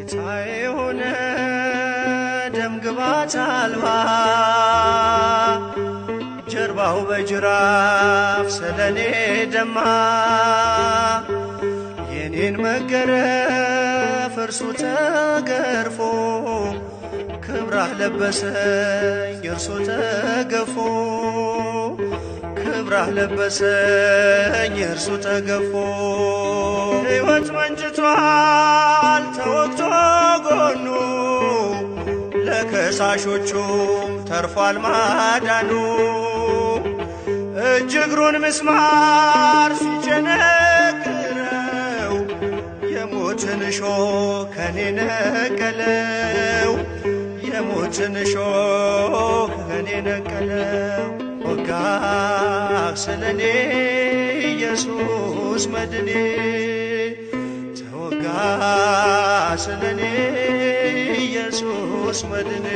ጌታዬ የሆነ ደም ግባት አልባ፣ ጀርባው በጅራፍ ስለኔ ደማ። የኔን መገረፍ እርሱ ተገርፎ፣ ክብራህ ለበሰኝ እርሱ ተገፎ። ክብራህ ለበሰኝ እርሱ ተገፎ። ሕይወት መንጭቷል ተወግቶ ጎኑ፣ ለከሳሾቹም ተርፏል ማዳኑ። እጅ እግሩን ምስማር ሲቸነክረው፣ የሞትን እሾህ ከኔ ነቀለው። የሞትን እሾህ ከኔ ነቀለው። ወጋ ስለኔ ኢየሱስ መድኔ፣ ተወጋ ስለኔ ኢየሱስ መድኔ።